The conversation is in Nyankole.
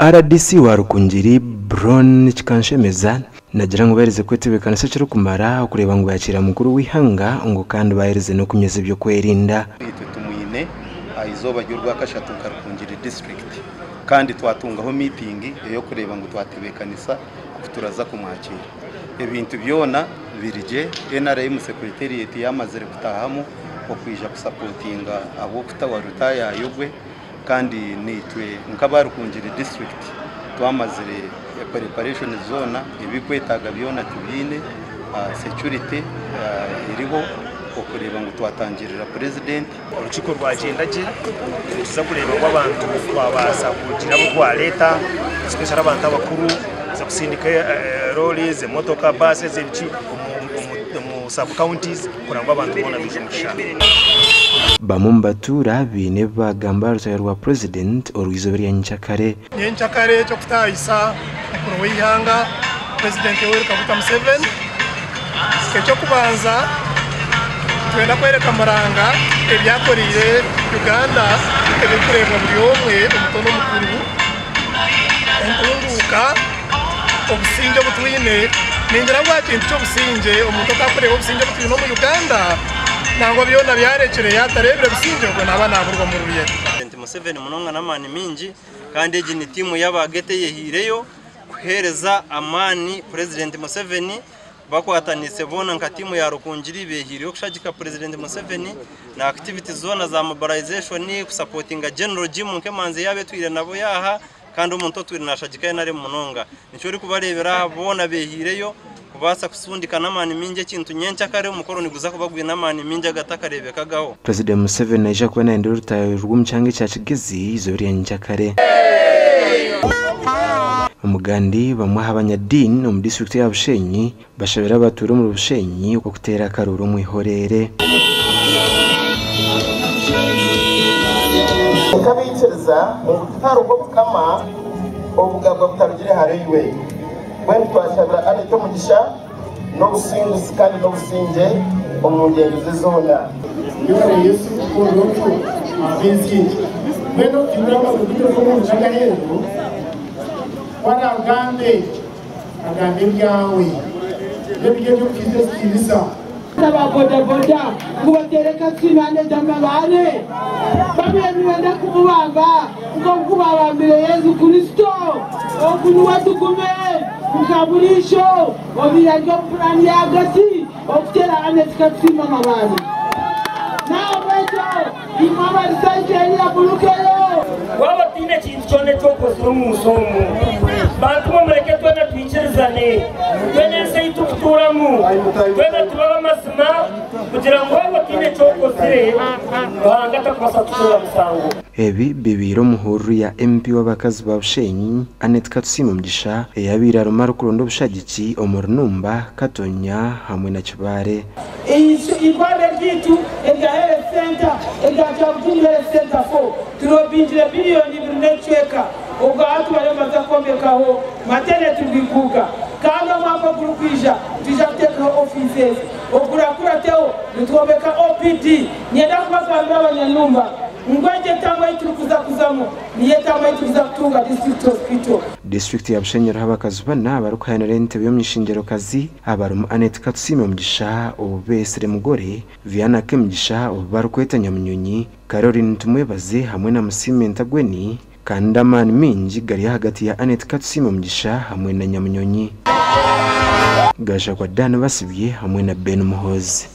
Rdc wa Rukungiri, Brown Kikanshemeza naagira ngu baherize kwetebeekanisa ekirikumara okureeba ngu baakiira mukuru w'eihanga ngu kandi baaherize n'okunyweza eby'okwerinda. Itwe tumwine aha izooba ry'orwakashatu nka Rukungiri disiturikiti kandi twatungaho miitingi ey'okureeba ngu twatebeekanisa oku turaza kumwakiira. Ebintu byona biri gye, NRM secretariat yamazire kutahamu okwija kusapotinga ahabw'okutawa rutaayaayo gwe kandi naitwe nk'aba Rukungiri district twamazire preparation zoona, ebikwetaaga byona tubiine, security eriho okureeba ngu twatangirira purezidenti. Orukiiko rwagyenda gye, nituza kureeba ngu abantu twabaasa kugira abu twareeta especially abantu abakuru, kuza kusindika loores, emotoka, buses ebiki omu sub counties kureba ngu abantu boona baija omu kishaayi. Bamwe omu batuura baine ebi baagamba aha rutaayo rwa Purezidenti orw'eizooba erya nyenkyakare. Nyenkyakare eky'okutaahisa mukuru w'eihanga Purezidenti Yoweri Kaguta Museveni. Eky'okubanza nitwenda kworeka Muranga ebi akoreire Uganda ebirikureebwa buri omwe omuto n'omukuru, entunguuka, obusingye obu twine. Ningira ngu aha kintu ky'obusingye omuntu otakureeba obusingye obu twine omu Uganda nangwa byona byarekire yaatareebire busingye obwo naaba naaburwa omu rurye. Purezidenti Museveni munonga n'amaani maingi kandi egi ni tiimu y'abaageta eyehaireyo kuheereza amaani Purezidenti Museveni bakwataniise boona nka tiimu ya Rukungiri behaireyo kushagika Purezidenti Museveni na activities zoona za mobilization kusapotinga General Jim nk'emanzi yaaba etwire nabo yaaha kandi omuntu otwire nashagika NRM munonga. Nikyo orikubareebera aha boona behaireyo kubaasa kusundika n'amaani maingi ekintu nyenkyakare omukoro niguza kuba gwine amaani maingi agatakareebekagaho. Purezidenti Museveni naija kuba nayendera orutaayo rw'omu kyanga ekya Kigezi eizooba erya nyenkyakare. Omugandi, Bamwe aha banyadiini omu disiturikiti ya Bushenyi bashabire abatuura omuri Bushenyi okuteera akaruuru omu ihoreere. Nkabaikiriza ngu tihariho bukama obugabwa butarugire hariiwe. Mbwenu twashabira Annet omugisha n'obusinguzi kandi n'obusingye omu ngyendo ze zoona. Yebare Yesu kukunda otyo ab'ensi egi. Mbwenu okuhindura amazima gaitu omu nsi y'aheeru, ku araagambe, agambe ebyawe, n'ebiri eby'okuhaisa ekitiinisa. Aba boda boda ngu bateere Katsiima Annet amabaare babaire nibenda kumubamba nk'oku baabambire Yesu Kristo. Ogu niwe Tugume nka buriijo obaire ari omu puraani y'ahagati okuteera Annet Katsiima amabaare. N'ahabw'ekyo imwe abari sayidi eriya murugeyo. Waaba otaine kintu kyona eki okozire omu nsi omu, bantu mwe mureke twena twikirizane, twena ensi ei turikutuuramu, twena tube ab'amazima kugira ngu waaba otaine eki okozire, Ruhanga atakubaasa kukucwera musango. Ebi bibaire omu hururu ya MP w'abakazi ba Bushenyi, Annet Katusiime Mugisha eyabaire arimu arikuronda obushagiki omuri Numba, Katonya hamwe na Kibaare. Eirwariro ryaitu erya Health Centre erya Kyabutungi Health Centre 4 turobingire biriyoni ibiri n'ekicweka obwa hati bariyo nibaza kwombekaho Maternity Rwikuuka kandi omwaka ogurikwija nitwija kuteekaho ofiisi ezi. Ogurakurateho nitwombeka OPD. Niinyenda kubagambira abanyanumba ngu egi etamu ei turikuza kuzamu niyo etamu ei turikuza kutunga District Hospital. Disiturikiti ya Bushenyi eriho abakazi bana abarikuhayanira entebe y'omuny'ishengyero-kazi abarimu Annet Katusiime Mugisha ou beetsire Mugore, Viana Kemigisha ou barikweta Nyamunyonyi, Caroline Tumwebaze hamwe na Musiime Ntagweni kandi amaani maingi gari ahagati ya Annet Katusiime Mugisha hamwe na Nyamunyonyi. Gashakwa Dan Basibye hamwe na Ben Muhoozi.